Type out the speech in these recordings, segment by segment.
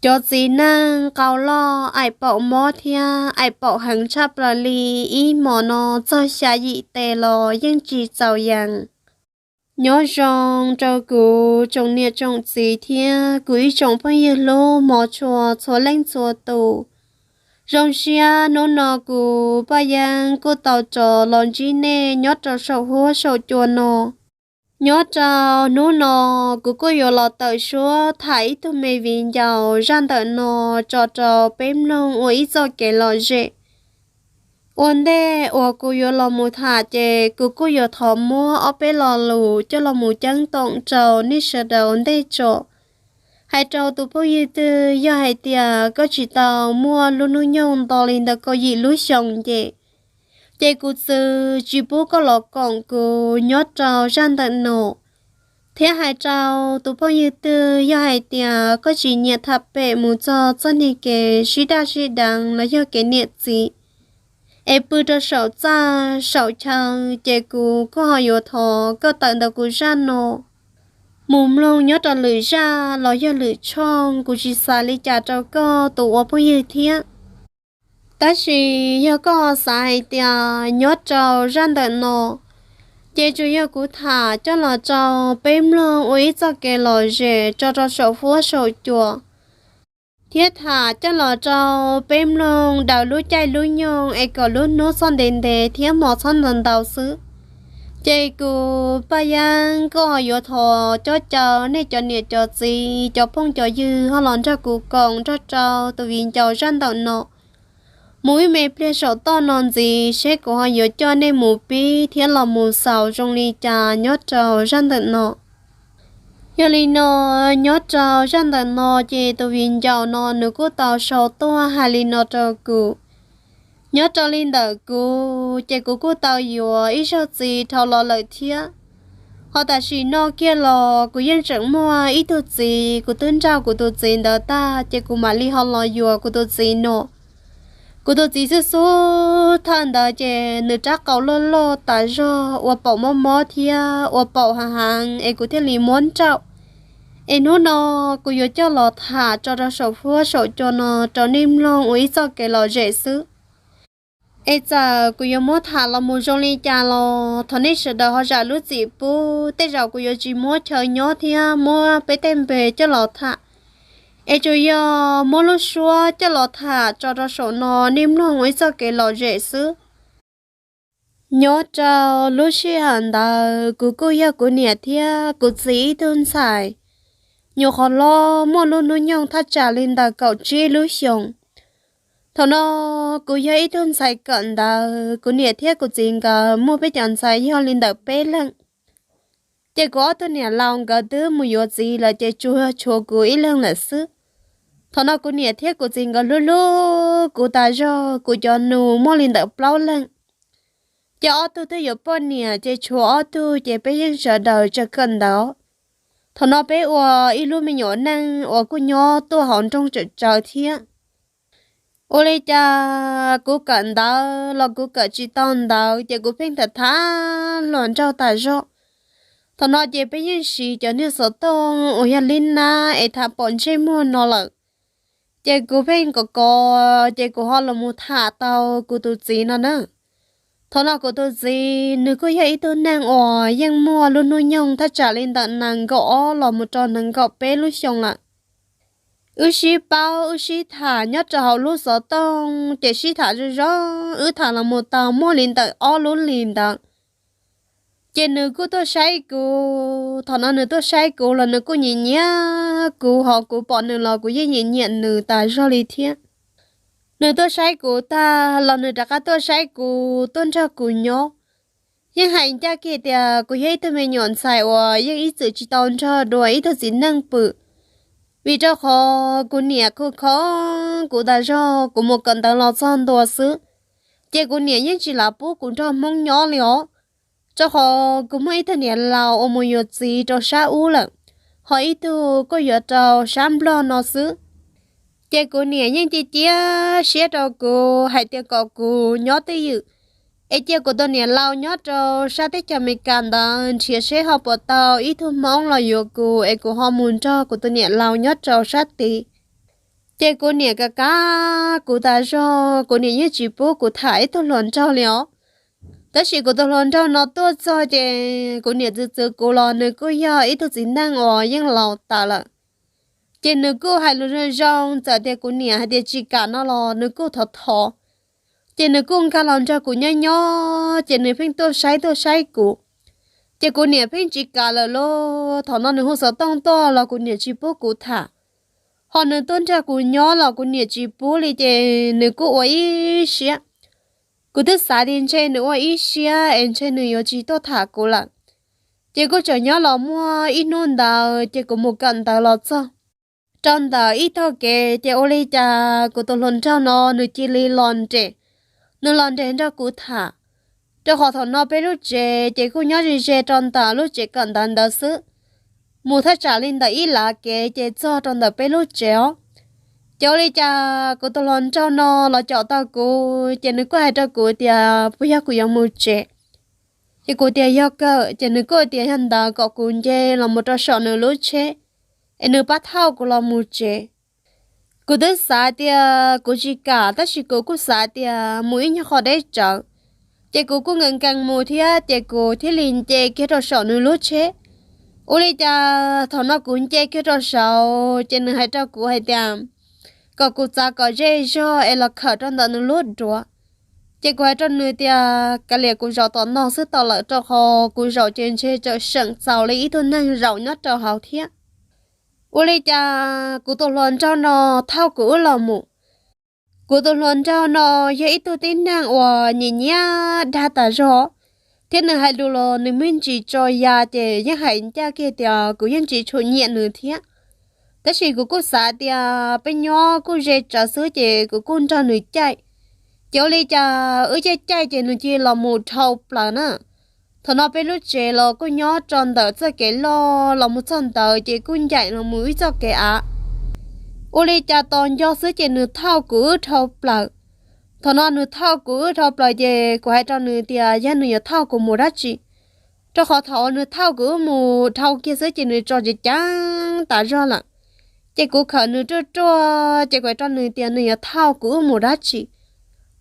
Cov txiv neej qau loj aim paum mob thiab aim paum heev tshaj plaws li, ib hmos no txog xya yim tes los yeej tsis txaus yees. Nyob zoo rau kuv tsoom niam tsoom txiv thiab kuv ib tsoom phooj ywg hlub hmov tshua txhua leej txhua tus. Zoo siab hnub no kuv Paj Yeeb kuj tau rov los ntsib nej nyob rau saum huab saum cua no. Nyob rau hnub no, kuv kuj yuav los tawm suab tham ib tug me viv ncaus zaj ntawm no tso rau peb mloog ua ib txoj kev lom zem. Ua ntej uas kuv yuav los mus tham ces kuv kuj yuav thov muab ob peb lo lus coj los mus ceeb toom rau nej sawv daws ua ntej tso. Hais rau tus phooj ywg twg yog hais tias koj tsis tau muaj lub hnub nyoog nto li ntawm kaum yim lub xyoos ces, ces kuv txwv tsis pub koj los koom kuv nyob rau zaj ntawm no. Thiab hais rau tus phooj ywg twg yog hais tias koj tsis nyiam tham pem mus txog txoj niag kev sib daj sib deev los yog kev niam txiv es pw rau saum txaj saum chaw, ces kuv kuj ho yuav thov koj tawm ntawm kuv zaj no mus mloog nyob rau lwm zaj los yog lwm tshooj, kuv tsis xav li cas rau koj tus ua phooj ywg thiab. Tab sis yog koj ho xav hais tias nyob rau zaj ntawm no ces tsuas yog kuv tham coj los rau peb mloog ua ib txoj kev lom zem tso rau saum huab saum cua, thiab tham coj los rau peb mloog daws lub caij lub nyoog es kom lub hnub txhob ntev ntev thiab hmo txhob ntau ntau xwb, ces kuv Paj Yeeb kuj ho yuav thov cob caw nej cov niam cov txiv cov phooj cov ywg ho los nrog kuv koom nrog rau tus viv ncaus zaj ntawm no mus ib me pliag saum toj no ntxiv seb kuv ho yuav coj nej mus pib thiab los mus xaus zoo li cas nyob rau zaj ntawm no. Yog li no, nyob rau zaj ntawm no ces tus viv ncaus no nws kuj tau sau tuaj hais li no rau kuv. Nyob rau li ntawm kuv ces kuv kuj tau yuav ib zaug txiv dhau los lawm thiab. Ho tam sim no kiag los kuv yeej tseem muaj ib tug txiv, kuv twb nrauj kuv tus txiv ntawd tag ces kuv mam li ho los yuav kuv tus txiv no. Kuv tus txiv xub xub thawj ntawd ces nws rab qau loj loj tas zog ua paum mob mob thiab ua paum heev heev es kuv thiaj li muab nrauj. Es hnub no kuv yuav coj los tham tso rau saum huab saum cua no rau nej mloog ua ib txoj kev lom zem xwb. Es txawm kuv yuav muab tham los mus zoo li cas los thov nej sawv daws ho zam lub txim pub, tej zaum kuv yuav tsis muab chaw nyob thiab muab peb tej npe coj los tham, es tsuas yog muab lub suab coj los tham tso rau saum no nej mloog ua ib txoj kev lom zem xwb. Nyob rau lub sij hawm ntawd kuv kuj yog kuv niam thiab kuv txiv ib tug ntxhais nyuam qhuav hlob muaj lub hnub nyoog thaj tsam li ntawm kaum tsib lub xyoos. Thaum no kuv yog ib tug ntxhais kawm ntawv, kuv niam thiab kuv txiv nkawd muaj peb cov ntxhais yog li ntawm peb leeg. Ces kuv ob tug niam laus nkawd twb mus yuav txiv lawm ces tsuas tshuav kuv ib leeg lawm xwb. Thaum no kuv niam thiab kuv txiv nkawd hlub hlub kuv tas zog, kuv cov nus muaj li ntawm plaub leeg. Ces ob tug twb yuav poj niam ces tshuav ob tug ces peb yeej sawv daws tseem kawm ntawv. Thaum no peb ua ib lub me nyuam neej uas kuj nyob tuaj hauv nroog tsawm tsawv thiab. Ua li cas kuv kawm ntawv los kuv kawm tsis tau ntawv ces kuv pheej tham tham hluas nraug tas zog. Thaum no ces peb yeej siv cov niag xov tooj uas yog lib nab es tham pom ntsej muag no lawm. Ces kuv pheej kov kov ces kuv ho los mus tham tau kuv tus txiv no na. Thaum no kuv tus txiv nws kuj yog ib tug neeg uas yeej muaj lub hnub nyoog thaj tsam li ntawm nees nkaum ob los mus rau nees nkaum peb lub xyoo lawm. Wb sib paub wb sib tham nyob rau hauv lub xov tooj ces sib tham zoo zoo, wb tham los mus tau muaj li ntawm ob lub hlis ntawd. Ces nws kuj tuaj saib kuv, thaum no nws tuaj saib kuv los nws kuj nyiam nyiam kuv, ho kuv pom nws los kuv yeej nyiam nyiam nws tas zog li thiab. Nws tuaj saib kuv tag los nws rov qab tuaj saib kuv, tuaj nrog kuv nyob. Yeej hais ncaj kiag tias kuv yog ib tug me nyuam ntxhais uas yeej ib txwm tsis tau nrog dua ib tug txiv neej pw, vim rau qhov kuv niam kho kho kuv tas zog, kuv mus kawm ntawv los txog ntua xwb, ces kuv niam yeej tsis lam pub kuv nrog Hmoob nyob li os. Rau qhov kuv muaj ib tug niam laus uas mus yuav txiv rau sab ub lawm, ho ib tug kuj yuav rau sab Nplog no xwb. Ces kuv niam yeej cia cia siab rau kuv hais tias kom kuv nyob twj ywm, es cia kuv tus niam laus nyob rau sab teb chaws Amelikas ntawd nrhiav seb ho puas tau ib tug Hmoob los yuav kuv es kuv ho mus nrog kuv tus niam laus nyob rau sab tid. Ces kuv niam kav kav kuv tas zog, kuv niam yeej tsis pub kuv tham ib tug hluas nraug li os. Tab sis kuv tus hluas nraug no tuaj txog ces kuv niam txwv txwv kuv los nws kuj yog ib tug txiv neej uas yeej laus tas lawm. Ces nws kuj hais lus zoo zoo, txawm tias kuv niam hais tias tsis kam no los nws kuj thov thov. Ces nws kuj nkag los nrog kuv nyob nyob, ces nws pheej tuaj saib tuaj saib kuv. Ces kuv niam pheej tsis kam lawm lauj, thaum no nws hu xov tooj tuaj los kuv niam tsis pub kuv tham. Ho nws tuaj nrog kuv nyob los kuv niam tsis pub li, ces nws kuj ua ib siab. Kuv twb xav tias ntshe nws ua ib siab es ntshe nws yuav tsis tuaj tham kuv lawm. Ces kuj tseem nyob los muaj ib hnub ntawd ces kuv mus kawm ntawv los txog rau ntawm ib tog kev, ces ua li cas kuv tus hluas nraug no nws cia li los nres. Nws los nres nrog kuv tham, rau qhov thaum no peb lub tsev ces kuj nyob ze ze rau ntawm lub tsev kawm ntawv ntawd xwb. Mus thaj tsam li ntawm ib lav kev ces txog rau ntawm peb lub tsev os. Ces ua li cas kuv tus hluas nraug no los caum tau kuv, ces nws kuj hais rau kuv tias puas yog kuv yuav mus tsev. Ces kuv tias yog kawg, ces nws kuj tias yog ntawd kom kuv nce los mus rau saum nws lub tsheb, es nws pab thauj kuv los mus tsev. Kuv twb xav tias kuv tsis kam, tab sis kuv kuj xav tias mus ib nyuag qho deb tsawv, ces kuv kuj nkees nkees mus thiab, ces kuv thiaj li nce kiag rau saum nws lub tsheb. Ua li cas thaum no kuv nce kiag rau saud, ces nws hais rau kuv hais tias kom kuv txav kom ze zog es los khawm rau ntawm nws lub duav. Ces kuv hais rau nws tias kav liam, kuv zaum tom no xwb tau lawm, rau qhov kuv zaum ces ntshe tseem seem txaus li ib tug neeg zaum nyob rau hauv thiab. Ua li cas kuv tus hluas nraug no thauj kuv wb los mus. Kuv tus hluas nraug no yog ib tug tib neeg uas nyiam nyiam dag tas zog, thiab nws hais lus los nws me ntsis tso ya, ces yeej hais ncaj kiag tias kuv yeej tsis tshua nyiam nws thiab. Tab sis kuv kuj xav tias peb nyob kuj ze tsawv xwb, ces kuv kuj nrog nws caij. Ces ua li cas wb caij caij ces nws cia li los mus dhau plaws na. Thaum no peb lub tsev los kuj nyob rau ntawm txoj kev loj los mus txog ntawd ces kuj ncaim los mus ib txoj kev av. Ua li cas tos nco xwb ces nws thauj kuv wb dhau plaws. Thaum no nws thauj kuv wb dhau plaws ces kuv hais rau nws tias yog nws yuav thauj kuv mus dab tsi, rau qhov thaum uas nws thauj kuv wb mus dhau kiag xwb ces nws tso ceev ceev tas zog lawm. Ces kuv khawm nws ruaj ruaj, ces kuv hais rau nws tias nws yuav thauj kuv wb mus dab tsi.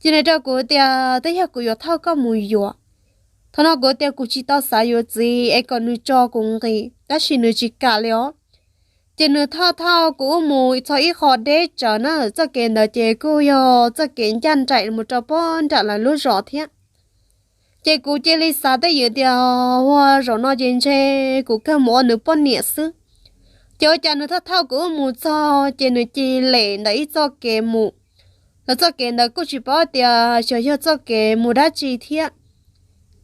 Ces nws rau kuv tias twb yog kuv yuav thauj koj mus yuav. Thaum no kuv tias kuv tsis tau xav yuav txiv, es kom nws tso kuv nqis, tab sis nws tsis kam li os. Ces nws thauj thauj kuv wb mus txog ib qho deb tsawv na, txoj kev ntawd ces kuj yog txoj kev ncaj nraim mus rau pem nram lawv lub zos thiab. Ces kuv cia li xav twj ywm tias ua zaum no ces ntshe kuv kawg mus ua nws poj niam xwb. Ces ua cas nws thauj thauj kuv wb mus txog ces nws cia li lem ntawm ib txoj kev mus. Lawv txoj kev ntawd kuj tsis paub tias xyov yog txoj kev mus dab tsi thiab,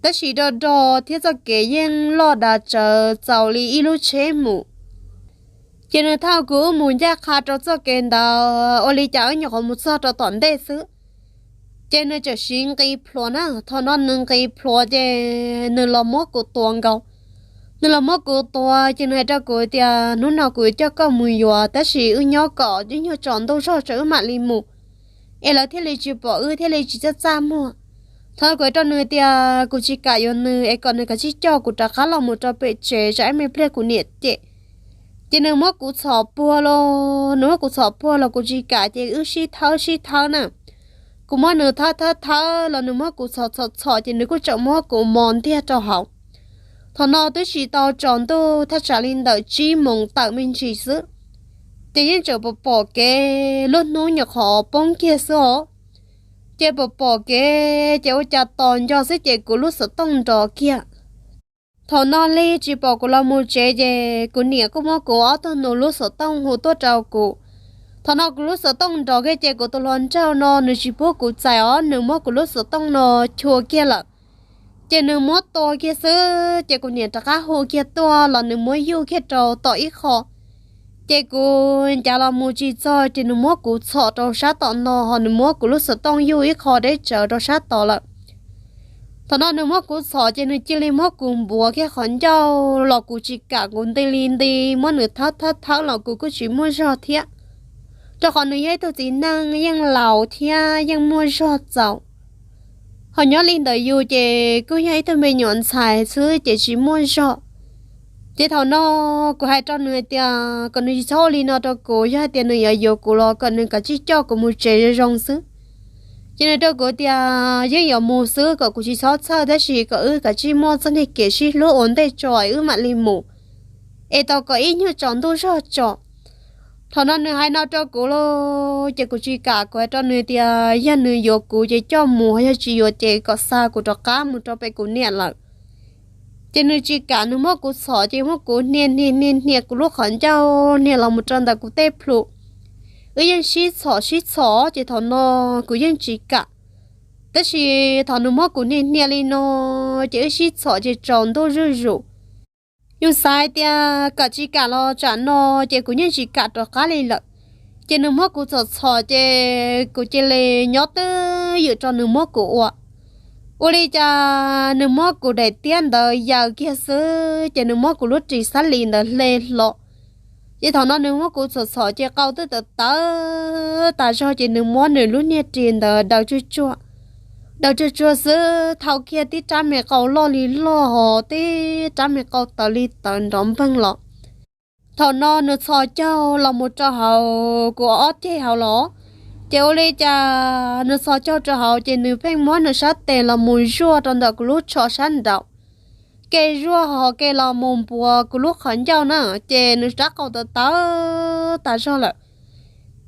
tab sis do do thiab txoj kev yeej loj dav tsawv txaus li ib lub tsheb mus. Ces nws thauj kuv wb mus ncaj qha rau txoj kev ntawd, ua li cas wb nyuam qhuav mus txog rau tom ntej xwb, ces nws txawm siv nqis plhuav na. Thaum no nws nqis plhuav ces nws los muab kuv tuav nkaus. Nws los muab kuv tuav ces nws hais rau kuv tias hnub no kuv yuav coj koj mus yuav, tab sis wb nyob kom ib nyuag tsaus ntuj zog tso wb mam li mus, es lawv thiaj li tsis pom wb thiaj li tsis txaj txaj muag. Thaum no kuv hais rau nws tias kuv tsis kam yuav nws, es kom nws kav tsij coj kuv rov qab los mus rau pem tsev, tsam ib me pliag kuv niam cem. Ces nws muab kuv txhom puag los, nws muab kuv txhom puag los kuv tsis kam, ces wb sib thawb sib thawb na. Kuv muab nws thawb thawb thawb los nws muab kuv txhom txhom txhom, ces nws kuj tseem muab kuv mos ntiag rau hauv. Thaum no twb tsis tau tsaus ntuj, thaj tsam li ntawm tsib moos tawm me ntsis xwb, ces yeej tseem pom pom kev, lub hnub nyuam qhuav poob kiag xwb os. Ces pom pom kev ces ua cas tos nco xwb ces kuv lub xov tooj nrov kiag. Thaum no li tsis pom kuv los mus tsev, ces kuv niam kuj muab kuv ob tug nus lub xov tooj hu tuaj rau kuv. Thaum no kuv lub xov tooj nrov kiag ces kuv tus hluas nraug no nws tsis pub kuv txais os, nws muab kuv lub xov tooj no chua kiag lawm. Ces nws muab tua kiag xwb, ces kuv niam rov qab hu kiag tuaj los nws muab yuj kiag rau tom ib qho. Ces kuv ncav los mus tsis txog, ces nws muab kuv txhom rau sab tom no, ho nws muab kuv lub xov tooj yuj ib qho deb tsawv rau sab tod lawm. Thaum no nws muab kuv txhom, ces nws cia li muab kuv npuav kiag qhov ncauj los kuv tsis kam, kuv nti li nti, muab nws thawb thawb thawb los kuv kuj tsis muaj zog thiab, rau qhov nws yog ib tug txiv neej yeej laus thiab yeej muaj zog txaus. Ho nyob li ntawm yus ces kuj yog ib tug me nyuam ntxhais xwb ces tsis muaj zog. Ces thaum no kuv hais rau nws hais tias kom nws tsis txhob ua li no rau kuv, yog hais tias nws yuav yuav kuv los kom nws kav tsij coj kuv mus tsev zoo zoo xwb. Ces nws rau kuv tias yeej yuav mus xwb, kom kuv tsis txhob txhawj, tab sis kom wb kav tsij muaj txoj niag kev sib hlub ua ntej tso es wb mam li mus, es tau kom ib nyuag tsaus ntuj zog tso. Thaum no nws hais no rau kuv lauj, ces kuv tsis kam, kuv hais rau nws tias yog nws yuav kuv ces coj mus, yog tsis yuav ces kom xa kuv rov qab mus rau pem kuv niam lawm. Ces nws tsis kam, nws muab kuv txhom, ces muab kuv hnia hnia hnia hnia kuv lub qhov ncauj, hnia los mus rau ntawm kuv tej plhu. Wb yeej sib txhom sib txhom, ces thaum no kuv yeej tsis kam. Tab sis thaum nws muab kuv hnia hnia li no, ces wb sib txhom ces tsaus ntuj zuj zus. Yus xav hais tias kom tsis kam los tsam no, ces kuv yeej tsis kam rov qab li lawm. Ces nws muab kuv txhom txhom, ces kuv cia li nyob twj ywm rau nws muab kuv ua. Ua li cas nws muab kuv daim tiab ntawd yaws kiag xwb, ces nws muab kuv lub ris xab lis ntawd hle hlo. Ces thaum no nws muab kuv txhom txhom, ces qau twb tawv tawv tas zog, ces nws muab nws lub niag ris ntawd daws tsuag tsuag. Daws tsuag tsuag xwb, thau kiag tib rab me qau loj li loj hos tib rab me qau tawv li tawv nrov npeeg los. Thaum no nws txhos caug los mus rau hauv kuv ob ceg hauv los, ces ua li cas nws txhos caug rau hauv, ces nws pheej muab nws sab tes los mus zuaj rau ntawm kuv lub tsho sab nraud, ke zuaj hos ke los mus npuas kuv lub qhov ncauj na, ces nws rab qau tawv tawv tas zog lawm.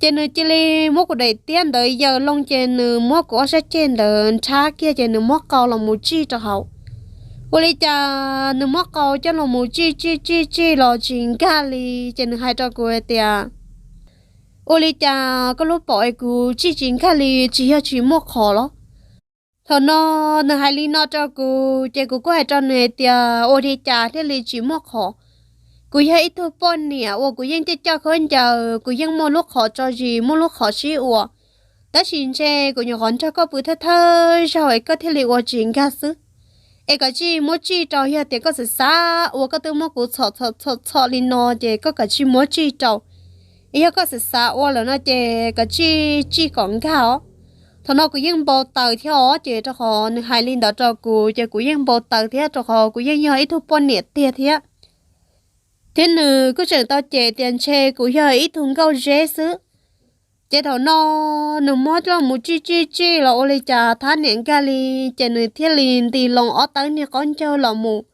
Ces nws cia li muab kuv daim tiab ntawd yaws loo, ces nws muab kuv ob sab ceg ntawd nrhab kiag, ces nws muab qau los mus tsij rau hauv. Ua li cas nws muab qau coj los mus tsij tsij tsij tsij los tsis nkag li, ces nws hais rau kuv hais tias, ua li cas koj lub paum es kuv tsij tsis nkag li, tsis yog tsis muaj qhov los? Thaum no nws hais li no rau kuv, ces kuv kuj hais rau nws hais tias, ua li cas thiaj li tsis muaj qhov? Kuv yog ib tug poj niam uas kuv yeej coj coj khaub ncaws, kuv yeej muaj lub qhov tso zis, muaj lub qhov sib ua, tab sis ntshe kuv nyuam qhuav nrog koj pw thawj thawj zaug es koj thiaj li ua tsis nkag xwb. Es kav tsij muab tsij rau, yog tias koj xav xav ua, koj twb muab kuv txhom txhom txhom txhom li no, ces koj kav tsij muab tsij rau. Es yog koj xav xav ua lawm no ces kav tsij tsij kom nkag os. Thaum no kuv yeej npau taws thiab os, ces rau qhov nws hais li ntawd rau kuv, ces kuv yeej npau taws thiab, rau qhov kuv yeej yog ib tug poj niam tiag thiab. Thiab nws kuj tseem tau cem tias ntshe kuv yog ib tug nkauj zeb xwb. Ces thaum no nws muab coj mus tsij tsij tsij los ua li cas thab niam nkag li, ces nws thiaj li nti loo ob tawb niag qaub ncaug los mus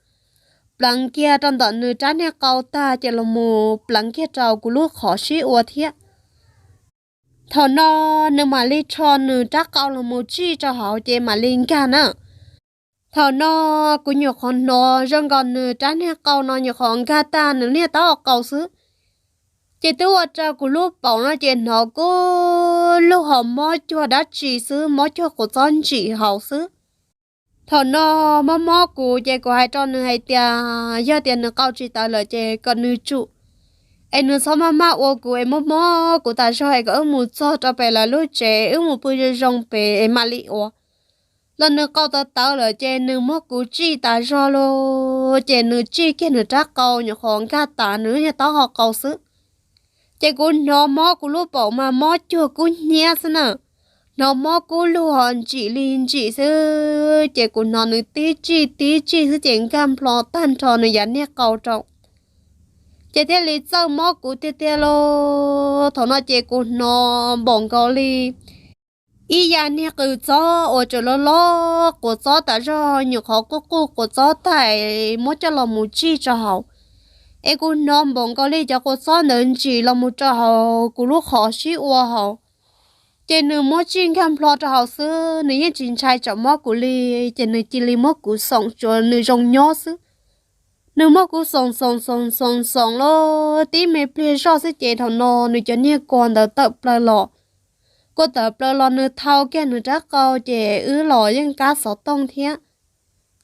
pleev kiag rau ntawm nws rab niag qau tag, ces los mus pleev kiag rau kuv lub qhov sib ua thiab. Thaum no nws mam li rho nws rab qau los mus tsij rau hauv, ces mam li nkag na. Thaum no kuv nyuam qhuav hnov zoo nkaus nws rab niag qau no nyuam qhuav nkag tag nws niag taub hau qau xwb, ces twb ua rau kuv lub paum no ces hnov kub lug hos mob cuag dab tsi xwb, mob cuag quav txob ntsim hauv xwb. Thaum no mob mob kuv, ces kuv hais rau nws hais tias yog tias nws qau tsis tawv lawm ces kom nws tsum, es nws txhob maj maj ua kuv es mob mob kuv tas zog, es kom wb mus txog rau pem lawv lub tsev, wb mus pw zoo zoo pem es mam li ua. Los nws qau tawv tawv lawm ces nws muab kuv tsij tas zog lauj, ces nws tsij kiag nws rab qau nyuam qhuav nkag tas nws niag taub hau qau xwb. Ces kuv hnov mob kuv lub paum mas mob cuag kub hnyiab xwb na, hnov mob kub lug hos ntsim li ntsim xwb, ces kuv hnov nws tib tsij tib tsij xwb ces nkag nplho tag nrho nws yav niag qau rau, ces thiaj li txawj mob kuv tiag tiag lauj. Thaum no ces kuv hnov npaum nkaus li ib yam niag qws txob uas tseem loj loj, quav txob tas zog nyuam qhuav quj quj quav txob tag, muab coj los mus tsij rau hauv, es kuv hnov npaum nkaus li cov quav txob ntawd ntsim los mus rau hauv kuv lub qhov sib ua hauv. Ces nws muab tsij nkag nplho rau hauv xwb, nws yeej tsis ntshai tsam mob kuv li, ces nws cia li muab kuv xoom tsuas nws zoo nyob xwb. Nws muab kuv xoom xoom xoom xoom xoom lauj, tib me pliag zoj xwb ces thaum no nws cov niag kua ntawd tawm plaws los. Kua tawm plaws los nws thau kiag nws rab qau, ces wb los yeej kab xov tooj thiab.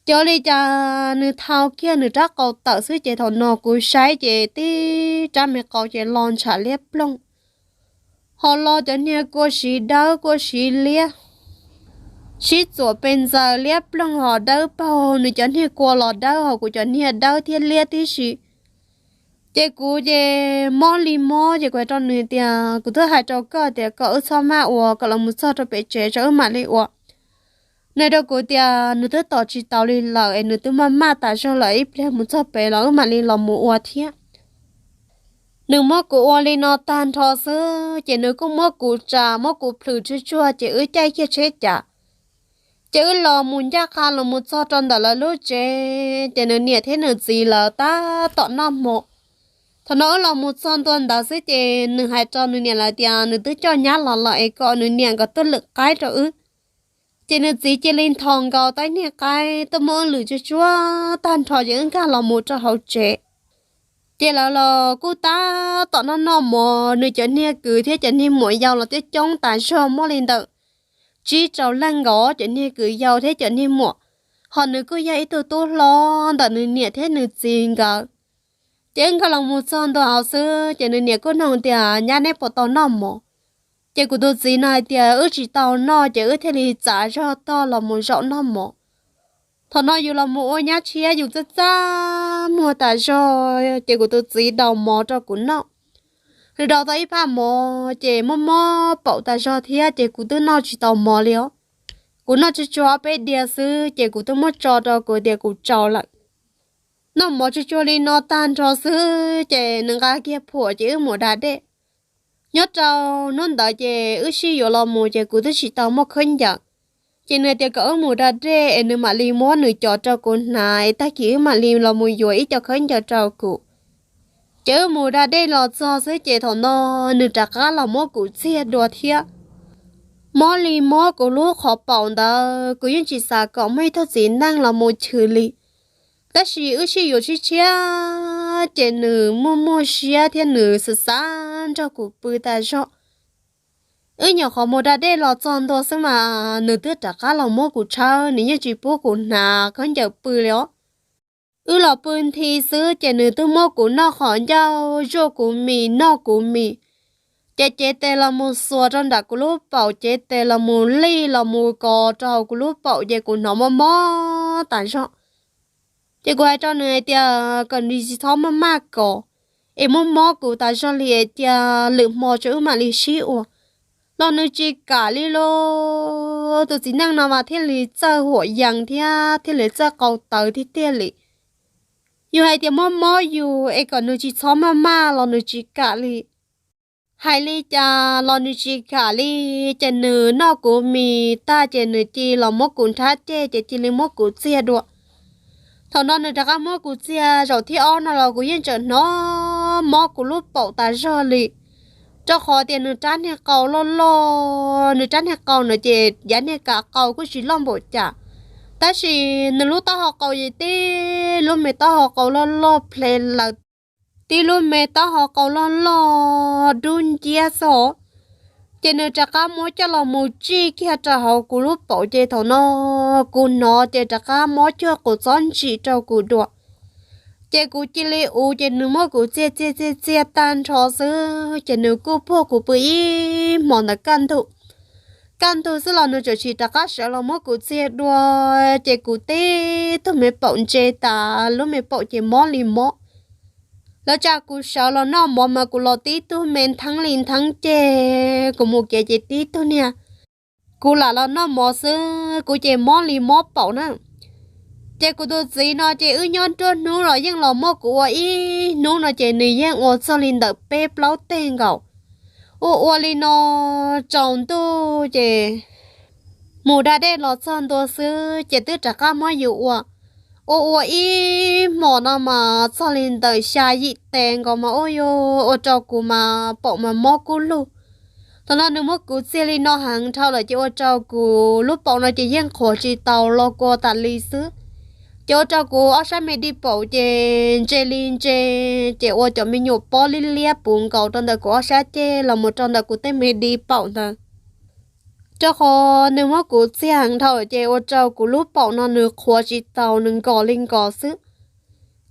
Ces ua li cas nws thau kiag nws rab qau tawm xwb ces thaum no kuv saib ces tib rab me qau ces los ntshav liab ploog, ho los cov niag kua siv dawb kua siv liab, sib txuam pes ntxaws liab ploog ho dawb paug, nws cov niag kua los dawb ho kuv cov niag dawb thiab liab tib si. Ces kuv ces mob li mob, ces kuv hais rau nws tias kuv twb hais rau koj tias kom wb txhob maj ua, kom los mus txog rau pem tsev tso wb mam li ua. Nws hais rau kuv tias nws twb tos tsis tau li lawm es nws twb maj maj tas zog lawm, ib pliag mus txog pem los wb mam li los mus ua thiab. Nws muab kuv ua li no tag nrho xwb ces nws kuj muab kuv tsa muab kuv plhws tsuag tsuag ces wb caij kiag tsheb cav, ces wb los mus ncaj qha los mus txog rau ntawm lawv lub tsev, ces nws niam thiab nws txiv lawv tab tom noj hmo. Thaum no wb los mus txog ntua ntawd xwb ces nws hais rau nws niam lawv tias nws twb coj nyab los lawm es kom nws niam nkawd tuaj lwm qaib rau wb. Ces nws txiv cia li nthos nkaus tais niag qaib tuaj muab wb lwm tsuag tsuag tag nrho ces wb nkag los mus rau hauv tsev. Ces lawv los kuj tab tom noj noj mov, nws cov niag kwv thiab cov niag muam yau los twb coob tas zog, muaj li ntawm tsib rau leej nkaus cov niag kwv yau thiab cov niag muam, ho nws kuj yog ib tug tub hlob ntawm nws niam thiab nws txiv nkawd. Ces wb nkag los mus txog ntua hauv xwb ces nws niam kuj nug tias, Nyab, neb puas tau noj mov? Ces kuv tus txiv no hais tias, Wb tsis tau noj, ces wb thiaj li txav zog tog los mus zaum noj mov. Thaum no yus los mus ua nyab tshiab yus txaj txaj muag tas zog, ces kuv tus txiv daus mov rau kuv noj. Nws daus tau ib phaj mov ces mob mob paum tas zog thiab ces kuv twb noj tsis tau mov li os. Kuv noj tsuag tsuag ob peb diav xwb ces kuv twb muab tso rau kuv tias kuv tsaus lawm. Noj mov tsuag tsuag li no tag nrho xwb ces nws nqa kiag phuam ces wb mus da dej. Nyob rau hnub ntawd ces wb sib yuav los mus ces kuv twb tsis tau muaj khaub ncaws. Ces nws tias kom wb mus da dej es nws mam li muab nws cov rau kuv hnav es tag kis wb mam li los mus yuav ib co khaub ncaws rau kuv. Ces wb mus da dej los txog xwb ces thaum no nws rov qab los muab kuv txiag dua thiab. Mob li mob kuv lub qhov paum ntawd, kuv yeej tsis xav kom muaj ib tug txiv neej los mus chwv li. Tab sis wb sib yuav tshiab tshiab ces nws muaj muaj siab thiab nws xav xav nrog kuv pw tas zog. Wb nyuam qhuav mus da dej los txog ntua xwb mas nws twb rov qab los muab kuv tshawb, nws yeej tsis pub kuv hnav khaub ncaws pw li os. Wb los pw nthi xwb ces nws twb muab kuv noj qhov ncauj, zuaj kuv mis, noj kuv mis. Ces cev tes los mus xuas rau nram kuv lub paum, cev tes los mus lij los mus kos rau hauv kuv lub paum ces kuv hnov mob mob tas zog. Ces kuv hais rau nws hais tias kom nws tsis txhob maj maj kos, es mob mob kuv tas zog li es cia lwm hmo tso wb mam li sib ua. Los nws tsis kam li lauj. Tus txiv neej no mas thiaj li txawj huam yees thiab thiaj li txawj qau tawv tiag tiag li. Yus hais tias mob mob yus es kom nws tsis txhob maj maj los nws tsis kam li. Hais li cas los nws tsis kam li, ces nws noj kuv mis tag ces nws cia los muab kuv nrhab ceg ces cia li muab kuv txiag dua. Thaum no nws rov qab muab kuv txiag zaum thib ob no los kuv yeej tseem hnov mob kuv lub paum tas zog li. Rau qhov tias nws rab niag qau loj loj, nws rab niag qau no ces yav niag kav qau kuj tsis loj npaum cas, tab sis nws lub taub hau qau ces tib lub me taub hau qau loj loj ple lawm, tib lub me taub hau qau loj loj dub nciab xwb. Ces nws rov qab muab coj los mus tsij kiag rau hauv kuv lub paum ces thaum no kuv hnov ces rov qab mob cuag quav txob ntsim rau kuv dua. Ces kuv cia li uv ces nws muab kuv txiag txiag txiag txiag tag nrho xwb ces nws kuj puag kuv pw ib hmos ntawd kaj ntug. Kaj ntug xwb los nws tseem sim rov qab sawv los muab kuv txiag dua, ces kuv tib tug me paum ntse tas, lub me paum ces mob li mob. Lawv tsa kuv sawv los noj mov mas kuv los tib tug me ntheeb li ntheeb ceg, kuv mus kev ces tib tug niag. Kuv lam los noj mov xwb kuv ces mob li mob paum na. Ces kuv tus txiv no ces wb nyob nruab hnub los yeej los muab kuv ua ib hnub no ces nws yeej ua txog li ntawm peb plaub teg nkaus. Ua ua li no tsaus ntuj ces mus da dej los txog ntua xwb ces twb rov qab muab yus ua. Ua ua ib hmos no mas txog li ntawm xya yim tes nkaus mas ua rau kuv mas paum mas mob kub lug. Thaum no nws muab kuv txiag li no heev dhau lawm ces ua rau kuv lub paum no ces yeej qhuav tsis tau los kua tas li xwb. Ces ua rau kuv ob sab me di paum ces ntse li ntse, ces ua cov me nyuam pob liab liab puv nkaus rau ntawm kuv ob sab ceg los mus rau ntawm kuv tej me di paum ntawd. Rau qhov nws muab kuv txiag heev dhau lawm ces ua rau kuv lub paum no nws qhuav tsis tau, nws nkos li nkos xwb.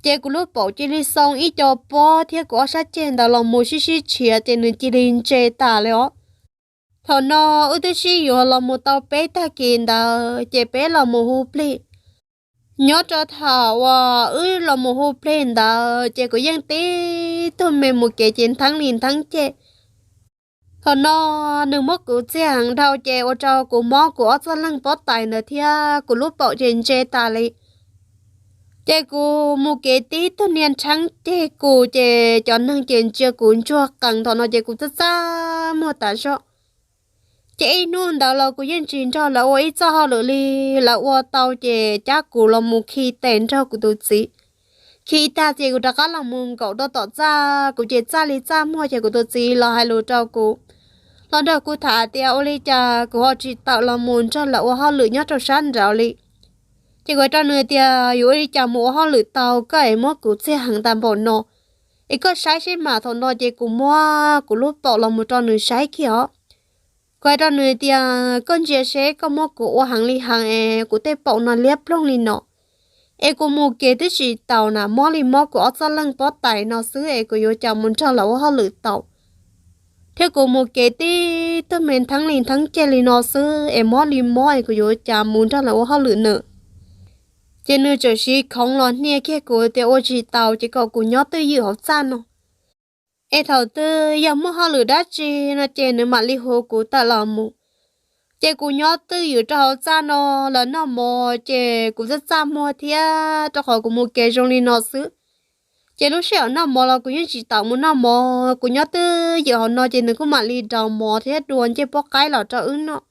Ces kuv lub paum cia li xoo ib co pob thiab kuv ob sab ceg ntawd los mus sib sib tshiav ces nws cia li ntse tas li os. Thaum no wb twb sib yuav los mus tau peb tag kis ntawd ces peb los mus hu plig. Nyob rau thaum uas wb los mus hu plig ntawd ces kuv yeej tib tug me mus kev ces ntheeb li ntheeb ceg. Thaum no nws muab kuv txiag heev dhau ces ua rau kuv mob kuv ob txoj leeg pob tais ntawd thiab kuv lub paum ces ntse tas li. Ces kuv mus kev tib tug niag nrheeb ceg kuv ces cov neeg ces ntsia kuv ntsuag qees. Thaum no ces kuv txaj txaj muag tas zog. Ces ib hnub ntawd los kuv yeej tsis nrog lawv ua ib txoj hauj lwm li. Lawv ua tau ces cab kuv los mus khi tes nrog kuv tus txiv. Khi tag ces kuv rov qab los mus nkaum rau tom txaj, kuv ces txaj li txaj muag ces kuv tus txiv los hais lus rau kuv, los nrog kuv tham tias ua li cas kuv ho tsis tawm los mus nrog lawv ua hauj lwm nyob rau sab nraud li. Ces kuv hais rau nws tias yuav ua li cas mus ua hauj lwm tau, koj es muab kuv txiag heev tas npaum no, es koj saib seb mas. Thaum no ces kuv muab kuv lub paum los mus rau nws saib kiag os. Kuv hais rau nws tias koj ntsia seb koj muab kuv ua heev li heev es kuv tej paum no liab ploog li no, es kuv mus kev twb tsis taus na, mob li mob kuv ob txoj leeg pob tais no xwb es kuv yuav cas mus nrog lawv ua hauj lwm tau. Thiab kuv mus kev tib tug me ntheeb li ntheeb ceg li no xwb es mob li mob es kuv yuav cas mus nrog lawv ua hauj lwm na. Ces nws txawm siv khoov los hnia kiag kuv tias ua tsis taus ces kom kuv nyob twj ywm hauv txaj no, es thaum twg yog muaj hauj lwm dab tsi no ces nws mam li hu kuv tawm los mus. Ces kuv nyob twj ywm rau hauv txaj no, lawv noj mov ces kuv txaj txaj muag thiab, rau qhov kuv mus kev zoo li no xwb. Ces lub sij hawm noj mov los kuv yeej tsis tawm mus noj mov, kuv nyob twj ywm hauv no ces nws kuj mam li rau mov thiab dua ncej puab qaib los rau wb noj.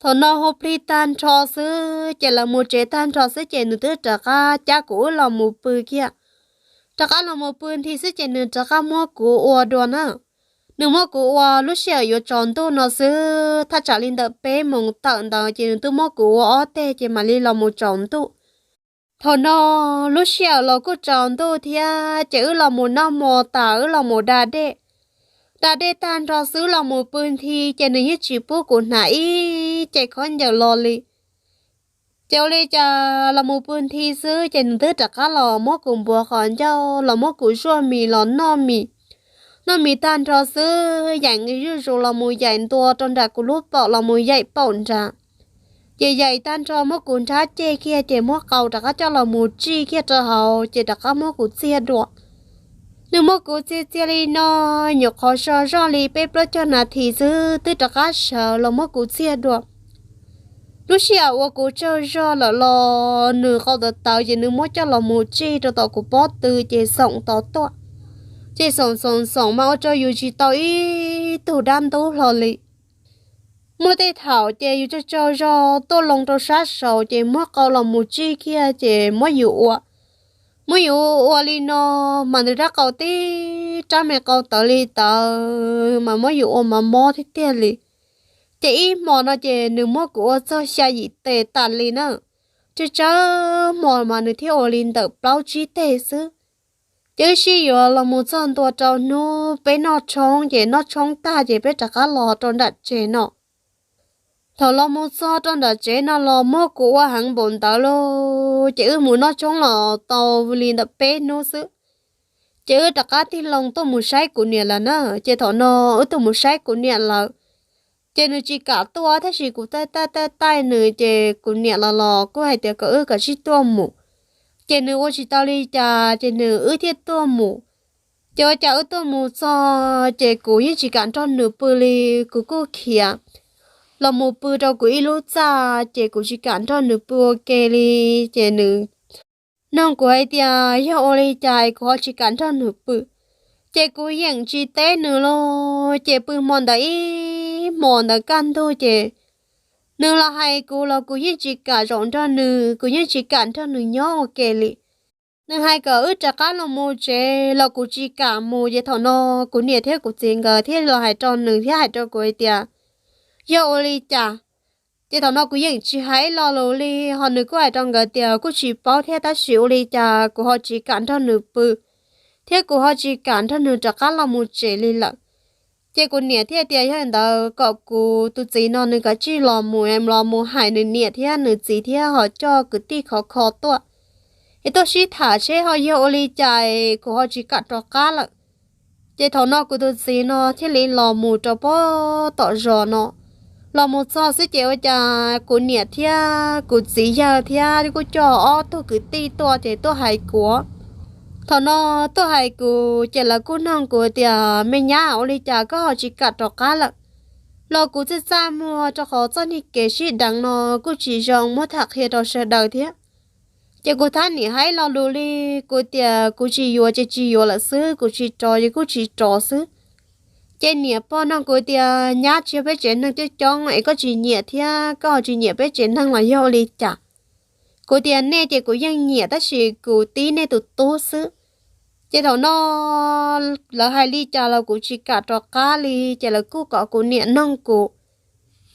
Thaum no hu plig tag nrho xwb ces lawv mus tsev tag nrho xwb ces nws twb rov qab cab kuv wb los mus pw kiag. Rov qab los mus pw nthi xwb ces nws rov qab muab kuv ua dua na. Nws muab kuv ua lub sij hawm yuav tsaus ntuj no xwb, thaj tsam li ntawm peb moos tawm ntawd ces nws twb muab kuv ua ob teg ces mam li los mus tsaus ntuj. Thaum no lub sij hawm los kuj tsaus ntuj thiab ces wb los mus noj mov tas wb los mus da dej. Da dej tag nrho xwb los mus pw nthi ces nws yeej tsis pub kuv hnav ib ce khaub ncaws los li. Ces ua li cas los mus pw nthi xwb ces nws twb rov qab los muab kuv npuav qhov ncauj los muab kuv zuaj mis los noj mis. Noj mis tag nrho xwb yaim nqi zuj zus los mus yaim ntua rau nram kuv lub paum los mus yaim paum nrad. Ces yaim tag nrho muab kuv nrhab ceg kiag ces muab qau rov qab coj los mus tsij kiag rau hauv ces rov qab muab kuv txiag dua. Nws muab kuv txiag txiag li no nyuam qhuav so zog li peb plaub caug nas this xwb twb rov qab sawv los muab kuv txiag dua. Lub sij hawm uas kuv tsaug zog lawm los nws qau tawv tawv ces nws muab coj los mus tsij rau tom kuv pob tw ces xoom tod tuaj. Ces xoom xoom xoom mas ua rau yus tsis tau ib tug dab ntub hlo li. Muaj tej thaum ces yus tsaug tsaug zog tuaj loo rau sab saud ces muab qau los mus tsij kiag ces muab yus ua. Muab yus ua li no mas nws rab qau tib rab me qau tawv li tawv mas muab yus ua mas mob tiag tiag li. Ces ib hmo no ces nws muab kuv ua txog xya yim teg tas li na. Tsawg tsawg hmo mas nws thiaj ua li ntawm plaub tsib teg xwb. Ces wb sib yuav los mus txog ntua rau hnub peb noj tshoob ces noj tshoob tag ces peb rov qab los rau nram tsev no. Thaum los mus txog rau nram tsev no los muab kuv ua heev npaum ntawd lauj, ces wb mus noj tshoob los tau li ntawm peb hnub xwb. Ces wb rov qab tig loo tuaj mus saib kuv niam lawm na. Ces thaum no wb tuaj mus saib kuv niam lawm, ces nws tsis kam tuaj tab sis kuv taij taij taij taij nws ces kuv niam los los kuj hais tias kom wb kav tsij tuaj mus. Ces nws ua tsis tau li cas ces nws wb thiaj tuaj mus. Ces ua cas wb tuaj mus txog ces kuv yeej tsis kam nrog nws pw li, kuv kuj khiav los mus pw rau kuv ib lub txaj ces kuv tsis kam nrog nws pw ua ke li. Ces nws nug kuv hais tias yog ua li cas kuv ho tsis kam nrog nws pw. Ces kuv yeej tsis teb nws lauj, ces pw hmo ntawd ib hmos ntawd kaj ntug ces nws los hais kuv los kuv yeej tsis kam zaum nrog nws, kuv yeej tsis kam nrog nws nyob ua ke li. Nws hais kom wb rov qab los mus tsev los kuv tsis kam mus, ces thaum no kuv niam thiab kuv txiv nkawd thiaj los hais rau nws thiab hais rau kuv hais tias yog ua li cas. Ces thaum no kuv yeej tsis hais ib lo lus li, ho nws kuj hais rau nkawd tias kuj tsis paub thiab tab sis ua li cas kuv ho tsis kam nrog nws pw, thiab kuv ho tsis kam nrog nws rov qab los mus tsev li lawm. Ces kuv niam thiaj tias yog li ntawd kom kuv tus txiv no nws kav tsij los mus, los mus hais nws niam thiab nws txiv thiab ho coj kwv tij khov kho tuaj, es tuaj sib tham seb ho yog ua li cas kuv ho tsis kam rov qab lawm. Ces thaum no kuv tus txiv no thiaj li los mus rau pem tom zos no. Los mus txog xwb ces ua cas kuv niam thiab kuv txiv yawg thiab kuj coj ob tug kwv tij tuaj ces tuaj hais kuv, Thaum no tuaj hais kuv ces lawv kuj noog kuv tias, me nyab, ua li cas koj ho tsis kam rov qab lawm? Los kuv txaj txaj muag rau qhov txoj niag kev sib deev no kuj tsis zoo muab tham qhia rau sawv daws thiab. Ces kuv thab niam hais lo lus li, kuv tias kuv tsis yuav ces tsis yuav lawm xwb, kuv tsis rov ces kuj tsis rov xwb. Ces niam pog noog kuv tias, nyab, tsis yog peb tsev neeg coob coob es koj tsis nyiam thiab, koj ho tsis nyiam peb tsev neeg los yog ua li cas? Kuv tias, nej ces kuv yeej nyiam tab sis kuv tib nej tus tub xwb. Ces thaum no lawv hais li cas los kuv tsis kam rov qab li, ces lawv kuj kom kuv niam noog kuv.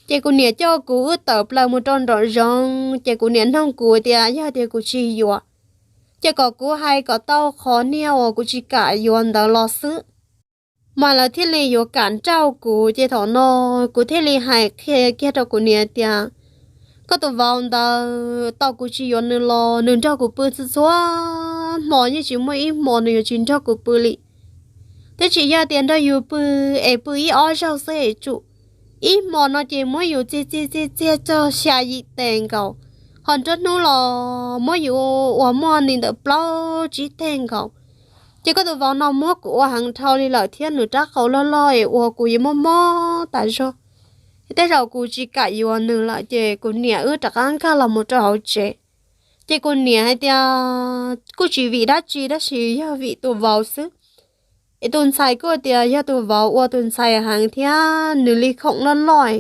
Ces kuv niam coj kuv wb tawm plaws mus rau nraum zoov, ces kuv niam noog kuv tias yog tias kuv tsis yuav, ces kom kuv hais kom tau qhov niag uas kuv tsis kam yuav ntawd los xwb, mas lawv thiaj li yuav kam nrauj kuv. Ces thaum no kuv thiaj li hais qhia kiag rau kuv niam tias, koj tus vauv ntawd tau kuv tsis yuav nws los nws nrog kuv pw txhua txhua hmo, yeej tsis muaj ib hmo nws yuav tsis nrog kuv pw li. Twb tsis yog tias nrog yus pw es pw ib ob zaug xwb es tsum, ib hmo no ces muab yus txiag txiag txiag txiag txog xya yim tes nkaus, ho nruab hnub los muab yus ua muaj li ntawm plaub tsib teg nkaus. Ces koj tus vauv no muab kuv ua heev dhau li lawm thiab nws rab qau loj loj es ua kuv yuav mob mob tas zog. Tej zaum kuv tsis kam yuav nws lawm ces kuv niam wb rov qab nkag los mus rau hauv tsev. Ces kuv niam hais tias kuj tsis vim dab tsi tab sis yog vim tus vauv xwb. Es tus ntxhais kuj tias yog tus vauv ua tus ntxhais heev thiab nws li khoom loj loj,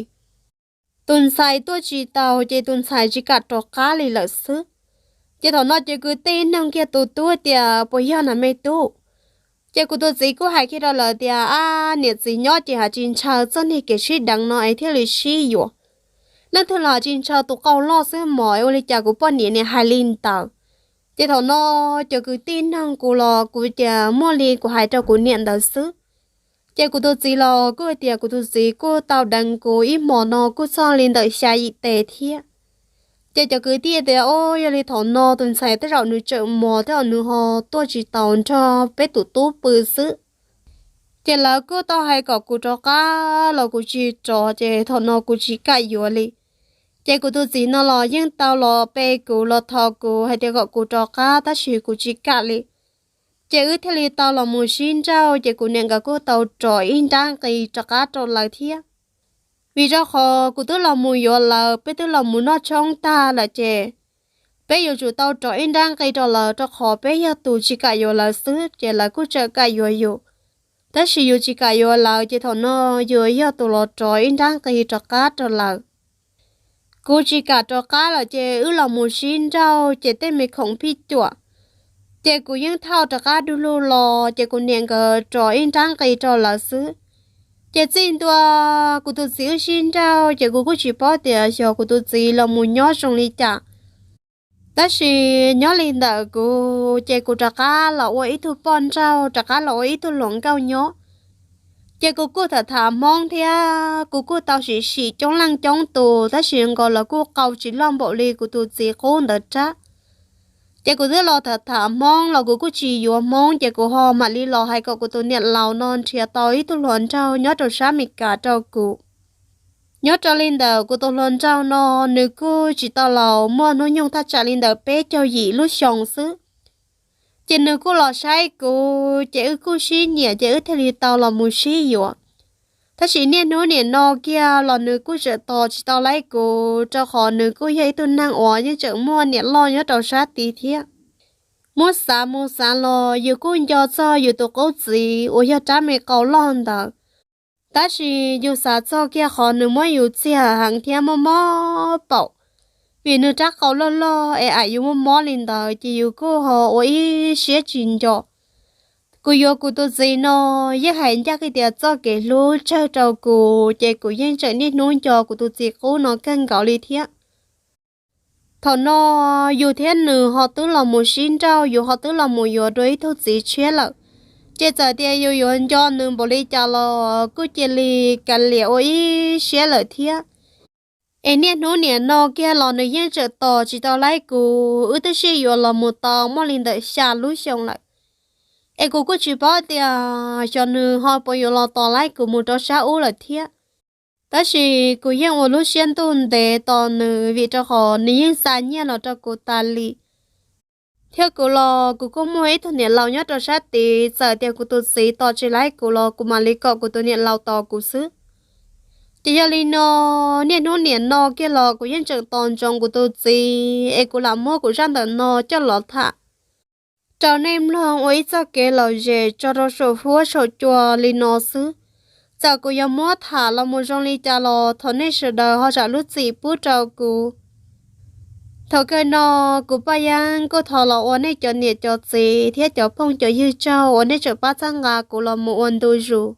tus ntxhais tuaj tsis tau ces tus ntxhais tsis kam rov qab li lawm xwb. Ces thaum no ces kwv tij noog kiag tus tub tias puas yog na me tub? Ces kuv tus txiv kuj hais kiag rau lawv tias, ab, niam txiv nyob ces haj tsis ntshaw txog niag kev sib deev no es thiaj li sib yuav. Leej twg los haj tsis ntshaw tus qau loj xwb mog, es ua li cas kuv poj niam niam hais li ntawd? Ces thaum no cov kwv tij noog kuv los kuv tias muaj li kuv hais rau kuv niam ntawd xwb. Ces kuv tus txiv los kuj tias kuv tus txiv kuj tau deev kuv ib hmos no kuj txog li ntawm xya yim tes thiab. Ces cov kwv tij tias, o, yog li thaum no tus ntxhais tej zaum nws tsawm mos tej zaum nws ho tuaj tsis tau nrog peb tus tub pw xwb. Ces lawv kuj tau hais kom kuv rov qab los kuv tsis rov, ces thaum no kuv tsis kam yuav li. Ces kuv tus txiv no los yeej tau los pe kuv los thov kuv hais tias kom kuv rov qab tab sis kuv tsis kam li. Ces wb thiaj li tau los mus sib nrauj, ces kuv niam nkawd kuj tau rov ib nrab nqi rov qab rau lawv thiab. Vim rau qhov kuv twb los mus yuav lawv, peb twb los mus noj tshoob tag lawm ces peb yuav tsum tau rov ib nrab nqi rau lawv, rau qhov peb yog tus tsis kam yuav lawv xwb ces lawv kuj tseem kam yuav yus. Tab sis yus tsis kam yuav lawv ces thaum no yus yog tus los rov ib nrab nqi rov qab rau lawv. Kuv tsis kam rov qab lawm ces wb los mus sib nrauj ces tej me khoom phij cuam ces kuv yeej thauj rov qab du lug los ces kuv niam nkawd rov ib nrab nqi rau lawv xwb. Ces txij ntua kuv tus txiv wb sib nrauj ces kuv kuj tsis paub tias xyov kuv tus txiv los mus nyob zoo li cas. Tab sis nyob li ntawm kuv ces kuv rov qab los ua ib tug poj nrauj, rov qab los ua ib tug hluas nkauj nyob. Ces kuv kuj tham tham Hmoob thiab kuv kuj tau sim sim coob leej coob tus, tab sis nkaus los kuj qau tsis loj npaum li kuv tus txiv qub ntawd rab. Ces kuv twb los tham tham Hmoob los kuv kuj tsis yuav Hmoob, ces kuv ho mam li los hais kom kuv tus niam laus no nrhiav tau ib tug hluas nraug nyob rau sab Amelikas rau kuv. Nyob rau li ntawm kuv tus hluas nraug no, nws kuj tsis tau laus, muaj hnub nyoog thaj tsam li ntawm peb caug yim lub xyoo xwb. Ces nws kuj los saib kuv, ces wb kuj sib nyiam, ces wb thiaj li tau los mus sib yuav. Tab sis niaj hnub nim no kiag los nws kuj tseem tos tsis tau laib kuv, rau qhov nws kuj yog ib tug neeg uas yeej tseem muaj niam loj nyob rau sab tid thiab. Muab xav mus xav los yus kuj nco txog yus tus qub txiv uas yog rab me qau loj ntawd. Tab sis yus xav txog kiag qhov nws muab yus txiag heev thiab mob mob paum, vim nws rab qau loj loj es aim yus mob mob li ntawd, ces yus kuj ho ua ib siab tsis nco. Kuv yuav kuv tus txiv no yeej hais ncaj qha tias txoj kev hlub tsawg rau kuv, ces kuv yeej tseem niaj hnub nco kuv tus txiv qub no kawg nkaus li thiab. Thaum no yus thiab nws ho twb los mus sib nrauj, yus ho twb los mus yuav dua ib tug txiv tshiab lawm, ces txawm tias yus yuav nco nws npaum li cas los kuj cia li kav liam ua ib siab lawm thiab. Es niaj hnub nim no kiag los nws yeej tseem tos tsis tau laib kuv, wb twb sib yuav los mus tau muaj li ntawm xya lub xyoo lawm. Es kuv kuj tsis paub tias xyov nws ho puas yuav los tos laib kuv mus rau sab ub lawm thiab. Tab sis kuv yeej ua lub siab ntuj ntev tos nws, vim rau qhov nws yeej xa nyiaj los rau kuv tas li. Thiab kuv los kuv kuj muaj ib tug niam laus nyob rau sab tid, txawm tias kuv tus txiv tos tsis laib kuv los kuv mam li kom kuv tus niam laus tos kuv xwb. Ces yog li no, niaj hnub nim no kiag los kuv yeej tseem tos ntsoov kuv tus txiv es kuv lam muab kuv zaj ntawm no coj los tham rau nej mloog ua ib txoj kev lom zem tso rau saum huab saum cua li no xwb. Txawm kuv yuav muab tham los mus zoo li cas los thov nej sawv daws ho zam lub txim pub rau kuv. Thaum kawg no, kuv Paj Yeeb kuj thov los ua nej cov niam cov txiv thiab cov phooj cov ywg tsaug uas nej tseem pab txhawb nqa kuv los mus ua ntu zus.